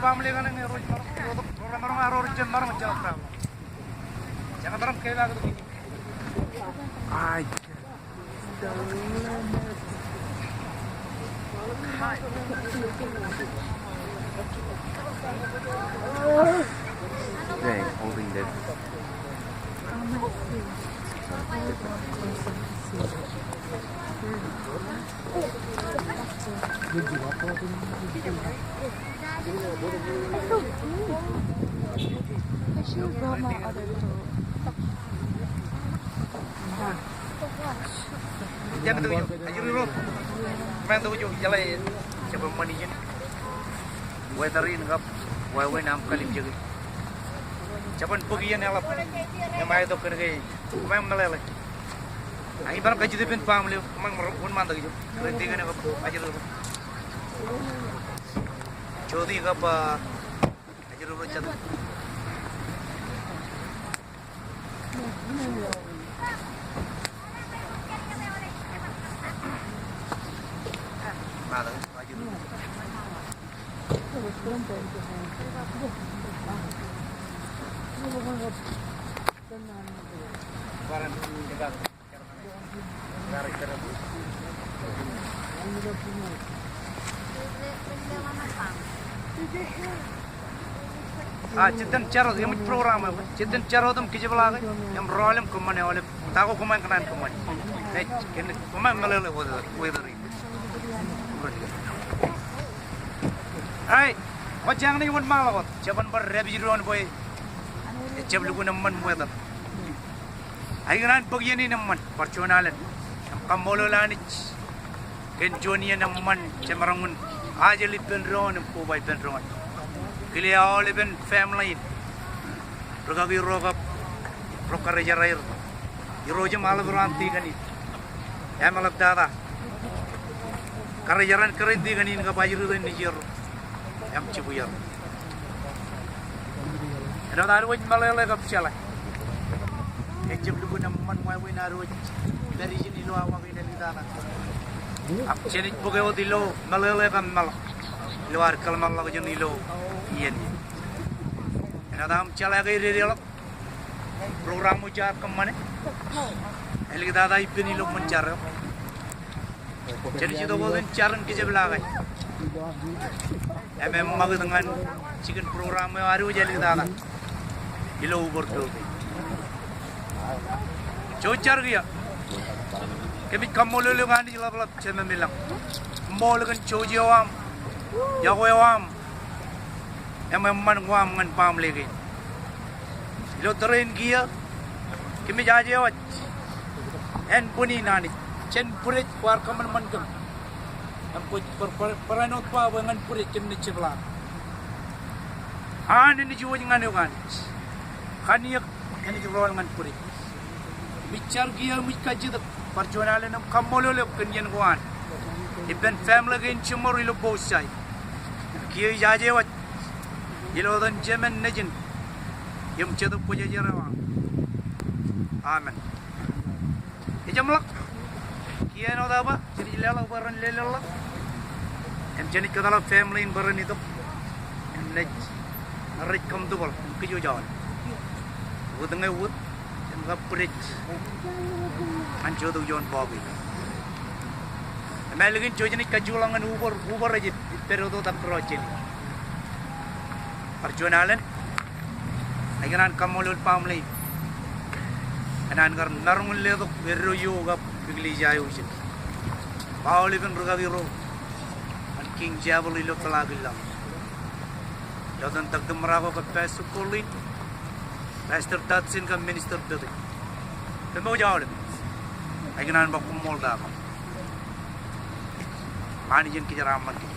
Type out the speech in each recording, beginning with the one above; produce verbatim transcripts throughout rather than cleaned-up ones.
Family kaṇe ñe ro ej maroñ, ro ro maroñ, ro ro jab maroñ, jab maroñ. Jab maroñ ke ba ke. Ai. They're holding this. Weather in kab wāween aṃ kalimjeke. Jeban bōk iien eḷap im aetok kōn ke kōṃṃan meḷeḷe. Ak iban kajjitōk ippān family, kōṃṃan wōnṃaantak ijo. Kōrā in tikōn kab ajri ro. Jodi kab, ah, ajri ro jatū. A, jitōn jar wōt, eṃōj program eo, jitōn jar wōt im kijepḷaake, im rọọl im kōṃṃane aolep, ta ko kōṃṃan kōṇaan kōṃṃane. Ej, kōn, kōṃṃan meḷeḷe weather, weather in. Ai, kwōj jañin wōnṃaanḷọk wōt, jeban bar dāpij doon bwe ejjab lukkuun eṃṃan weather. Ak ikōṇaan bōk iien in eṃṃan, bar juon alen. Im kaṃṃoolol Anij kōn juon iien eṃṃan jemaroñ in ajel ippān doon im koba ippān doon. Kile aolepen family in. Rūkaki ro kab ro karijer aer. Irooj im aḷap ro an tikōn in. Im eḷaptata. Karijer an kōrā in tikōn in kab ajri ro nejierro. Im jibwier. Āinwōt ad wōj meḷeḷe kab jeḷā. Ejjab lukkuun eṃṃan wāween ad wōj pād ijin ilo awa kein āliktata. Ak jenaaj bōk wōt ilo meḷeḷe kab meḷọk. Ilo ad kōḷmānḷọkjeṇ ilo iien in. Āinwōt aṃ jeḷā ke ededeḷọk. Program eo jaar kōṃṃane. Āliktata ippān ilo ṃōn jar eo. Jenaaj itok wōt in jar in kijepḷaake. Im eṃṃakūt ñan jikin program eo ad wōj āliktata. Ilo ubar doke. Jouj jar kiiō. Kōmij kaṃṃoolol eok Anij ḷapḷap Jemem ilañ. Ṃool kōn jouj eo aṃ. Yokwe eo aṃ. Im eṃṃan ko aṃ ñan baaṃle kein. Ilo tōre in kiiō, kōmij aje waj. Ānbwinnin Anij, jān bwidej kwaar kōṃanṃan kōm. Im kwōj bar, bar, barāinwōt ba bwe ñan bwidej kōm naaj jepḷaak. An enaaj wōj ñan eok Anij. Kaniōk enaaj rọọl ñan bwidej. Im ij jar kiiō im ij kajjitōk bar juon alen im kaṃṃoolol eok kōn iien ko an. Ippān family kein jiṃor ilo both side. Kiiō ij aje waj. Ilo etan Jemān, Nejin im Jetōb Kwōjarjar eo aṃ. Amen. Ejjeḷọk. Kiiō āinwōt aō ba, jenaaj leḷọk bwe ren lelōñḷọk. Im jenaaj kōtḷọk family in bwe ren itok. Im naaj rej kōṃtubōḷ im kōj wōj aolep. Wōt ñe wōt, im kab bwidej ñan jota juon bọọk in. Im ālikin ijo jenaaj kajjioḷọk ñan ubar, ubar ej ippadeto tak kōrọọl jān in. Bar juon alen, ak ikōṇaan kaṃṃoolol baaṃle in. Kōn an kar maroñ in letok eddo eo kab eklejia eo ijin. Aolepen rūkaki ro an King Chapel ilo Tulare. Ilo etan Doctor Marako kab Pastor Colleen, Pastor Dodson kab Minister Dodson. Kōmwōj aolep. Ak ikōṇaan ba koṃṃool ta kōm. Ṃaan ijin kōjeraaṃṃan kōj.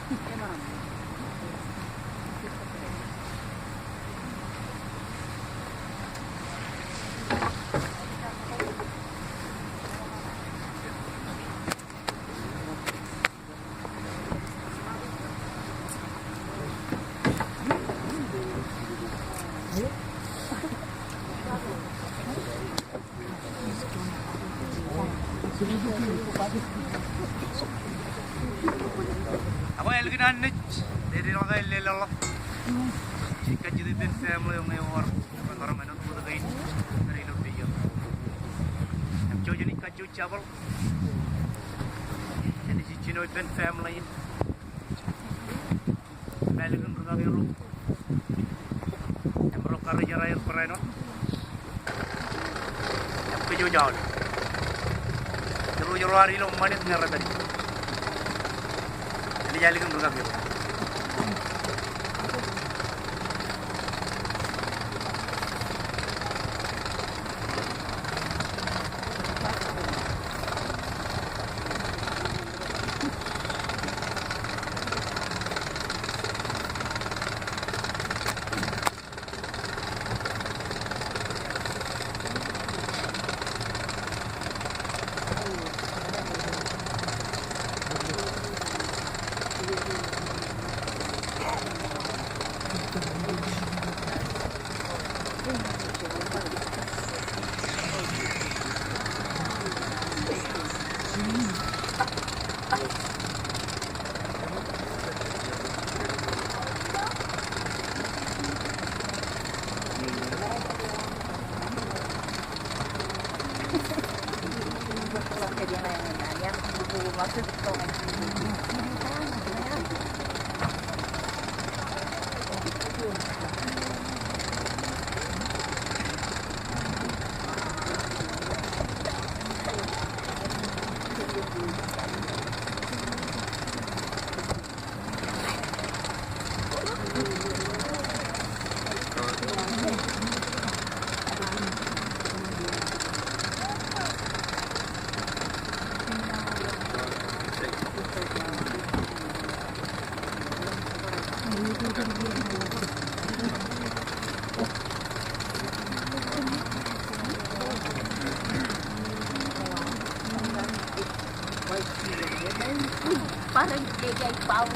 Ak ālikin Anij, dedeḷọk aō lelọḷọk. Ij kajjitōk ippān family eo ñe ewōr, ewōr ṃōṇōṇō bōd kein, ilo deiō. Im jouj im ij kajjojo jabōḷ. Ij jino ippān family in. Im ālikin ri kaki ro. Im ro karijeraer barāinwōt. Im kōjwōj aolep. Irooj ro ad ilo ṃanit ñe rej pād. Ālikin ri kaki ro. Parang jejai paun.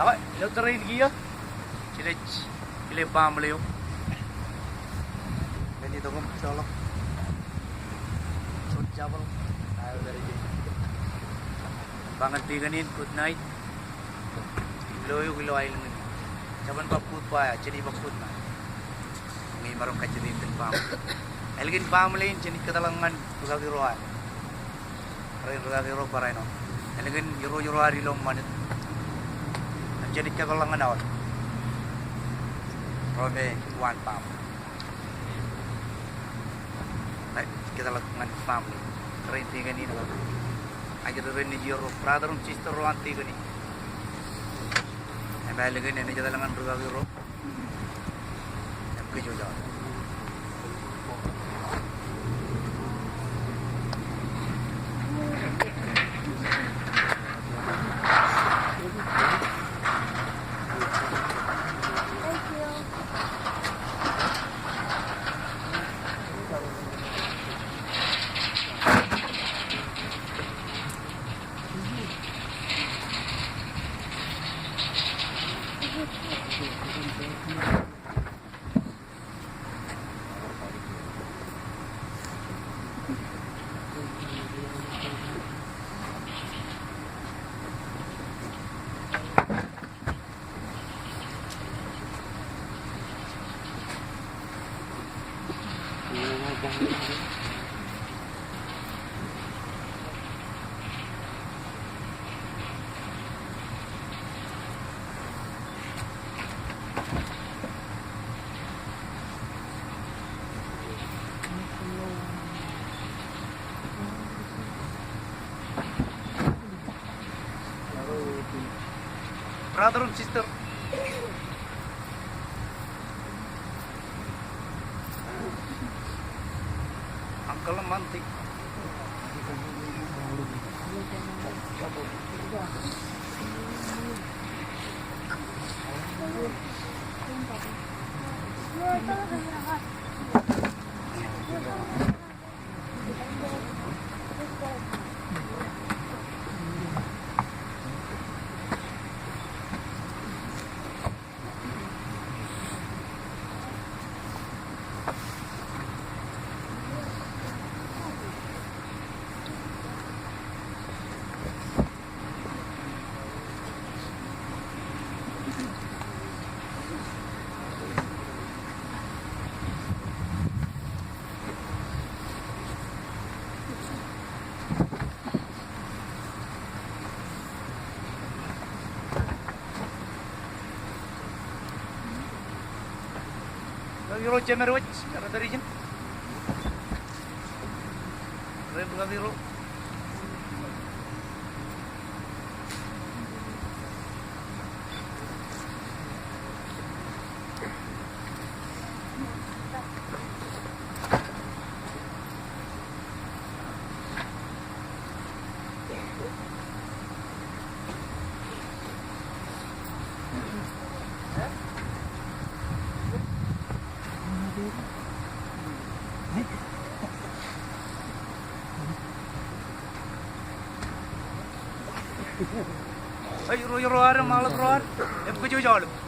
Ak ilo tōre in kiiō, jenaaj kile baaṃle eo. Kōn itok im joḷọk juon jabōḷ. Ba ñan tikōn in good night. Ilo eok ilo aelōñ in. Jabōn ba goodbye, jenaaj ba good night. Ñe imaroñ kajjitōk ippān baaṃle. Ālikin baaṃle in jenaaj kōtḷọk ñan rūkaki ro ad. Rej rūkaki ro barāinwōt. Ālikin irooj ro ad ilo ṃanit. Im jenaaj kōtḷọk ñan aolep ro me waan baaṃle. Ej kōtḷọk ñan family. Rej tikōn in. Ajri ren nejier ro, brother im sister ro an tikōn in. Im ālikin enaaj etal ñan rūkaki ro. Im kōj wōj aolep. Brother and sister. Uncle and auntie. Ro jemed wōj, rej pād ijin. Ren bōk ilo. Ej, ro, ro ad, ṃaḷot ro ad, im kōj aolep.